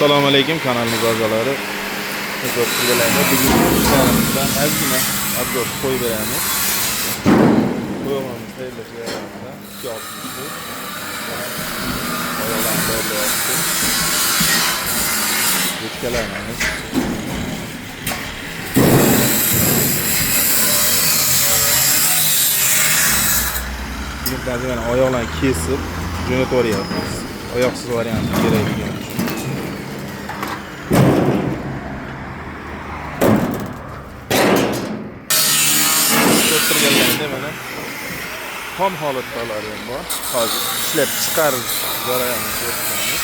Assalomu alaykum kanalimiz a'zolari. Bugungi ishlarimizdan ozgina obzor qo'yib beramiz. Qo'yamiz tayyorlash jarayonida 2.60 oyoqlarni tayyorlayapti. Ruchkalarimiz. Bugun mana oyoqlarni kesib jo'natib yuboryapmiz. Oyoqsiz varianti kerak degan uchun. Ko'rib turganlaringda mana xom holatdalari ham bor. Hozir ishlab chiqarish jarayonini ko'rsatamiz.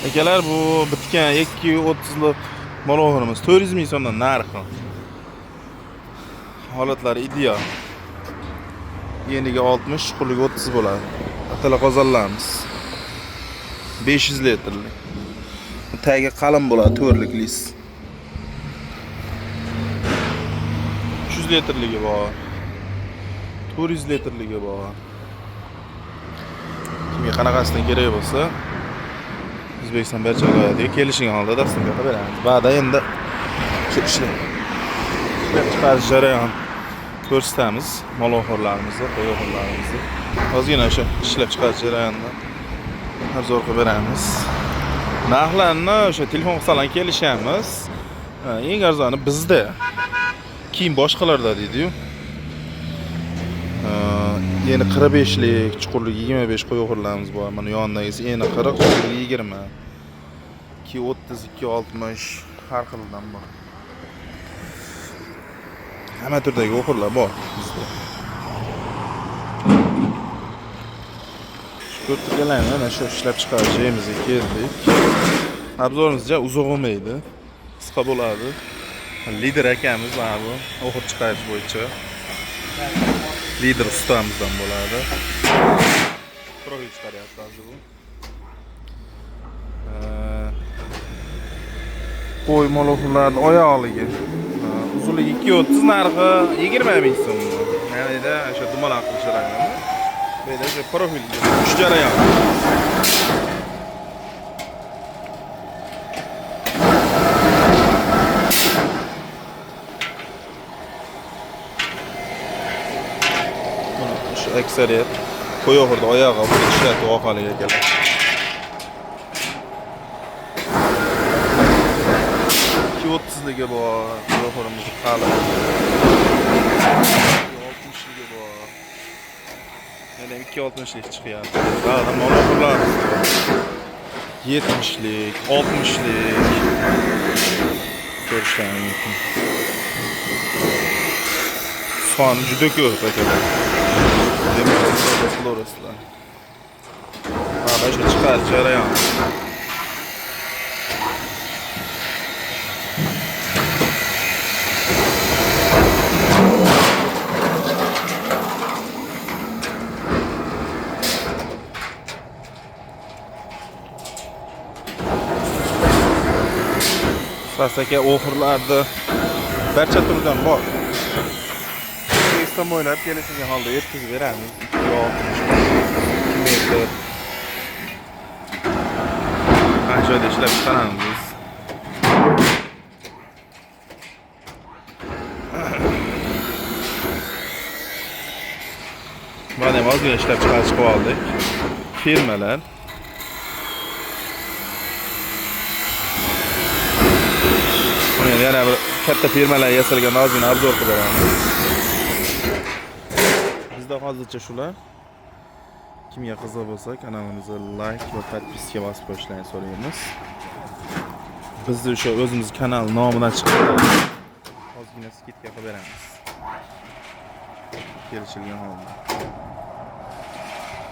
Akalar, bu bitgan 2.30 lik moloxonimiz 400 ming so'mdan narxi. Holatlari ideal. Yeniga 60, chuqurligi 30 bo'ladi. Atala qozonlarimiz 500 litrlik. Tagi qalin bo'ladi, to'rtlik list. 300 litrligi bor. 400 litrligi bor. Kimga qanaqasidan kerak bo'lsa, O'zbekiston barcha viloyatiga kelishgan holda dasturga qilib beramiz. Ba'da endi shu ishlab chiqarish jarayoni ko'rsatamiz mol oxurlarimizni, qo'y oxurlarimizni. Ozgina o'sha ishlab chiqarish jarayonini obzor qilib beramiz. Narxlarni o'sha telefon qilsalar kelishamiz. Eng arzoni bizda. Keyin boshqalarda deydi-yu. Eni 45 lik, chuqurligi 25 qo'y oxurlarimiz bor. Mana yonidagisi eni 40, chuqurligi 20. 2.30, 2.60 har xildan bor. Hamma turdagi o'xirlar bor bizda. Shu ko'rib turganlaring mana shu ishlab chiqarish joyimizga keldik. Obzorimiz ja uzoq bo'lmaydi. Qisqa bo'ladi. Lider akamiz mana bu o'xir chiqarish bo'yicha lider ustamizdan bo'ladi. Profil chiqaryapti hozir bu. Qo'y mol oxurlarning oyoqligi. Uzunligi 2.30, narxi 20 ming so'm. Mana o'sha dumaloq qilish jarayoni. Bu yerda o'sha profil tush jarayoni. Mana shu aksariyat qo'y oxurda oyog'i buni ishlatib orqali akalar. 2.30ligi bor, qo'y oxurimiz qalin. 2.60ligi bor. Yana 2.60lik chiqyapti. Ba'zan mol oxurlarimiz bor. 70lik, 60lik ko'rishlari mumkin. Soni juda ko'p akalar. Demak, qilaverasizlar. Mana shu chiqarish jarayoni. Sas aka o'xirlarni barcha turdan bor. O'zbekiston bo'ylab kelishgan holda yetkazib beramiz. 2.60, 2 metr. Mana shu yerda ishlab chiqaramiz biz. Mana ham ozgina ishlab chiqarish qilib oldik. Firmalar. Buni yana bir katta firmalar yasalgan ozgina obzor qilib beramiz. Bizda hozircha shular. Kimga qiziq bo'lsa, kanalimizga like va podpiska bosib qo'yishlarini so'raymiz. Bizni o'sha o'zimiz kanal nomidan chiqib ozgina skidka qilib beramiz. Kelishilgan holda.